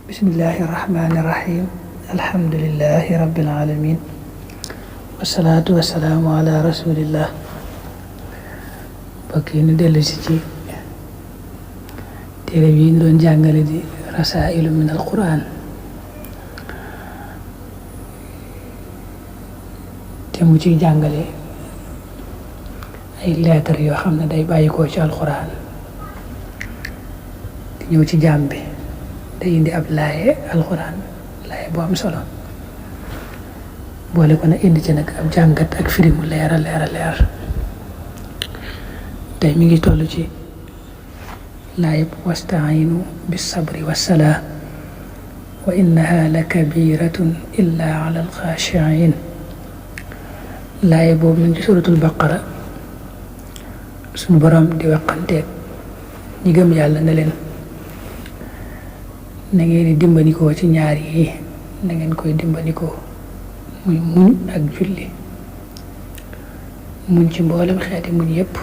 bismillahi rahmani rahim alhamdulillahi rabbil alamin wasalaatu wasalaamu ala rasulillah. mbokk yi ñu dellu si ci téere bi ñu doon jàngale di rasailu min al quran te mu ciy jàngale ay lettre yoo xam ne day bàyyikoo ci alquran di ñëw ci jaam bi, day indi ab laaye alquran laaye bu am solo boole ko na indi ci nag ab jàngat ak firimu leer tey mi ngi toll ci laayeb wastainu bisabri wassalaa wa innaha la kabiratun illa ala alxaashiin. laaye boobu mi ngi ci suratul baqara, suñu borom di waxanteeg ñi gëm yàlla ne leen na ngeen di dimbandikoo ci ñaar yi, na ngeen koy dimbandikoo muy muñ ak julli. muñ ci mboolem xeeti muñ yépp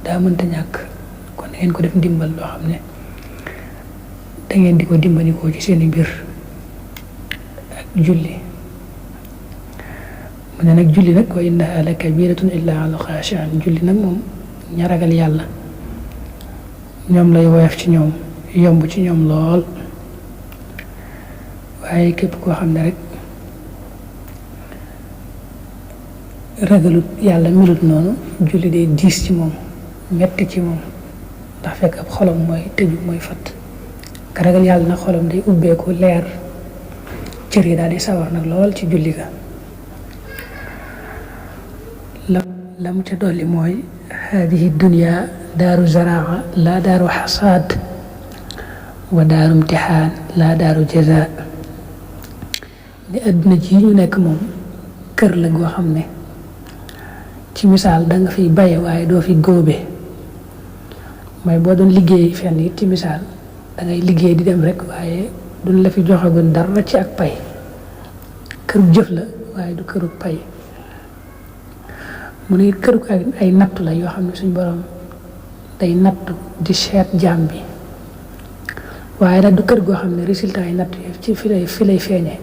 daa mënta ñàkk, kon na ngeen ko def ndimbal loo xam ne da ngeen di ko dimbandikoo ci seeni mbir ak julli. mu ne nag julli nag wa innaha la kabiratun illa ala xaashiin. julli nag moom ña ragal yàlla ñoom lay woyof ci ñoom, yomb ci ñoom lool, waaye képp koo xam ne rek ragalut yàlla melut noonu, julli day diis ci moom, metti ci moom, ndax fekk ab xolam mooy tëju, mooy fatt. ka ragal yàlla nag xolam day ubbeeku leer, cër yi daal di sawar nag lool ci julli ga. la mu ca dolli mooy hadihi dunya daaru zaraa la daaru xasaad wa daaru imtixaan la daaru jazaa. ni àdduna ji ñu nekk moom kër la goo xam ne ci misaal da nga fiy baye waaye doo fi góobe. mooy boo doon liggéey fenn it ci misaal da ngay liggéey di dem rek waaye duñ la fi joxagun dara ci ak pay. kërug jëf la waaye du kërug pay. mu ne kërug ay nattu la yoo xam ne suñ borom day nattu di seet jaam bi, waaye nag du kër goo xam ne résultat yi nattu yi ci fi lay feeñee.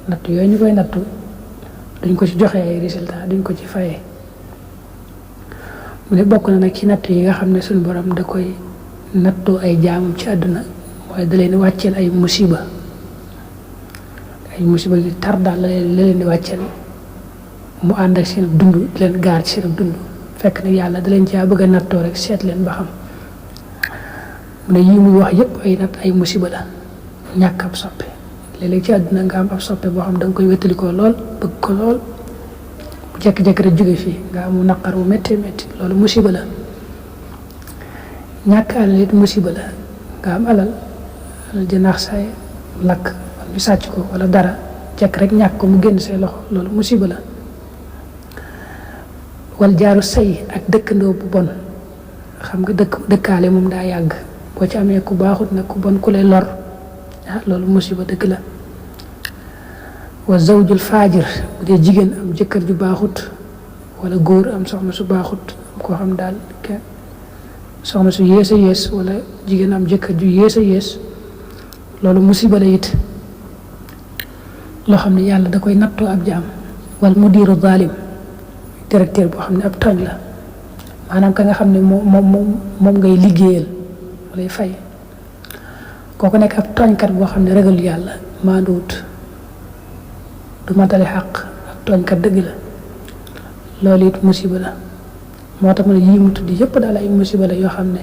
nattu yooyu ñu koy nattu duñ ko ci joxe ay résultat, duñ ko ci fayee. mu ne bokk na nag ci nattu yi nga xam ne suñ borom da koy nattu ay jaamam ci àdduna mooy da leen wàcceel ay musiba yu tar daal la leen di wàcceel mu ànd ak seen dund di leen gaar ci seen dund, fekk na yàlla da leen caa bëgg a nattoo rek seet leen ba xam. mu ne yii muy wax yépp ay musiba la. ñàkk ab soppe, léeg-léeg ci àdduna nga am ab soppe boo xam da nga koy wéttalikoo lool, bëgg ko lool, bu jekki-jekki rek jóge fii nga amu naqar bu métti loolu musiba la. ñàkk alal it musiba la. nga am alal ji naax saay lakk wala ñu sàcc ko wala dara jekk rek ñàkk ko mu génn say loxo, loolu musiba la. wal jaaru say ak dëkkandoo bu bon, xam nga dëkkaale moom daa yàgg, boo ci amee ku baaxut nag ku bon ku lay lor, loolu musiba dëgg la. wa zawjul faajir, bu dee jigéen am jëkkër ju baaxut wala góor am soxna su baaxut, am koo xam daal soxna su yées a yées wala jigéen am jëkkër ju yées a yées, loolu musiba la it loo xam ne yàlla da koy nattoo ab jaam. wal mudiru zalim, directeur boo xam ne ab tooñ la, maanaam ka nga xam ne moom ngay liggéeyal mu lay fay, kooku nekk ab tooñkat boo xam ne ragal yàlla, maanduwut, du matali xàq, ab tooñkat dëgg la. loolu it musiba la. moo tax mu ne yii mu tudd yëpp daal ay musiba la yoo xam ne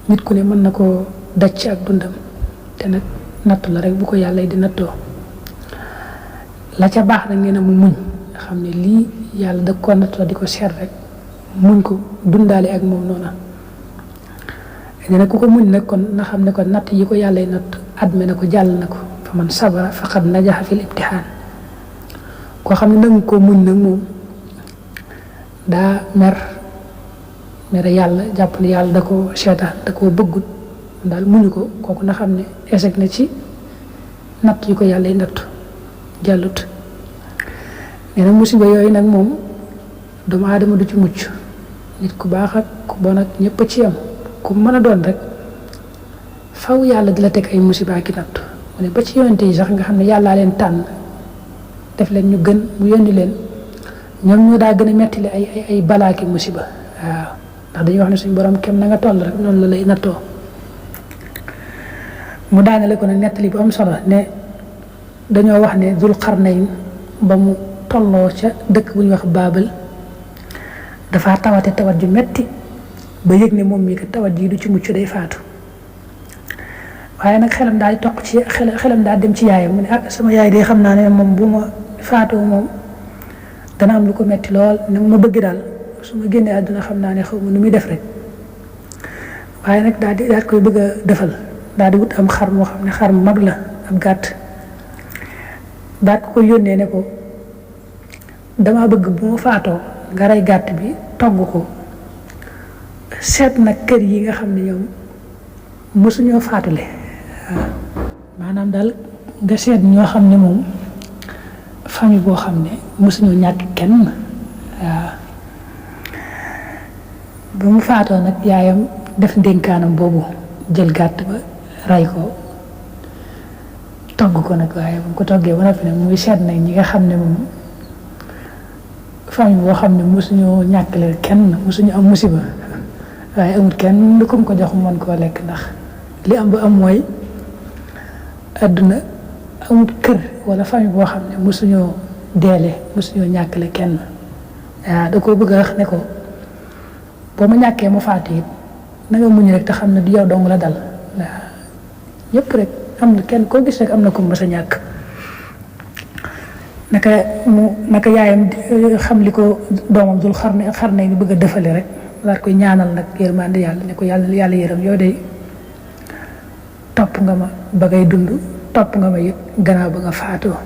nit ku ne mën na koo daj ci ak dundam, te nag nattu la rek bu ko yàlla di nattoo. la ca baax nag nee na mu muñ, xam ne lii yàlla da ko nattoo di ko seet rek muñ ko dundaale ak moom noona. nee na ku ko muñ nag kon na xam ne kon natt yi ko yàlla natt adme na ko, jàll na ko. fa man sabara faqad najaxa fil imtixaan. koo xam ne nangu koo muñ nag moom daa mere yàlla, jàpp ne yàlla da ko seetaan, da koo bëggut daal muñu ko, kooku na xam ne échec na ci natt yi ko yàlla nattu jàllut. nee na musiba yooyu nag moom doomu aadama du ci mucc. nit ku baax ak ku bon ak ñëpp ci am ku mën a doon rek faw yàlla di la teg ay musiba ki natt mu ne ba ci yonente yi sax nga xam ne yàllaa leen tànn def leen ñu gën mu yónni leen ñoom ñoo daa gën a mettile ay balaa ki musiba waaw ndax dañuy wax ne suñu borom kem na nga toll rek noonu la lay nattoo mu daanale ko nag nettali bu am solo ne dañoo wax ne Dul Qarnayn ba mu tolloo ca dëkk bu ñuy wax Baabal dafa tawate tawat ju metti ba yëg ne moom mii kat tawat ji du ci mucc day faatu waaye nag xelam daal di toq ci xelam daal dem ci yaayam mu ne sama yaay de xam naa ne moom bu ma faatoo moom dana am lu ko metti lool ne ma bëgg daal su ma génnee àdduna xam naa ne xaw ma nu muy def rek waaye nag daal koy bëgg a defal daal di wut am xar moo xam ne xar mu mag la ab gàtt daal ko koy yónnee ne ko dama bëgg bu ma faatoo nga rey gàtt bi togg ko seet nag kër yi nga xam ne ñoom mësuñoo faatule waaw maanaam daal nga seet ñoo xam ne moom famille boo xam ne mësuñoo ñàkk kenn waaw ba mu faatoo nag yaayam def ndénkaanam boobu jël gàtt ba rey ko togg ko nag waaye bu ko toggee ba noppi nag muy seet nag ñi nga xam ne moom famille boo xam ne mësuñoo ñàkkale kenn mësuñu am musiba waaye amul kenn lu ko mu ko jox mu mën koo lekk ndax li am ba am mooy àdduna amul kër wala famille boo xam ne mësuñoo deele mësuñoo ñàkkale kenn waaw da koo bëgg a wax ne ko boo ma ñàkkee ma faatu it na nga muñ rek te xam ne du yow dong la dal waaw ñëpp rek am na kenn koo gis rek am na ko mës a ñàkk naka yaayam xam li ko doomam Dul Qarnayn ni bëgg a defale rek daal koy ñaanal nag yërmande yàlla ne ko yàlla yërëm yow de topp nga ma ba ngay dund topp nga ma it gannaaw ba nga faatoo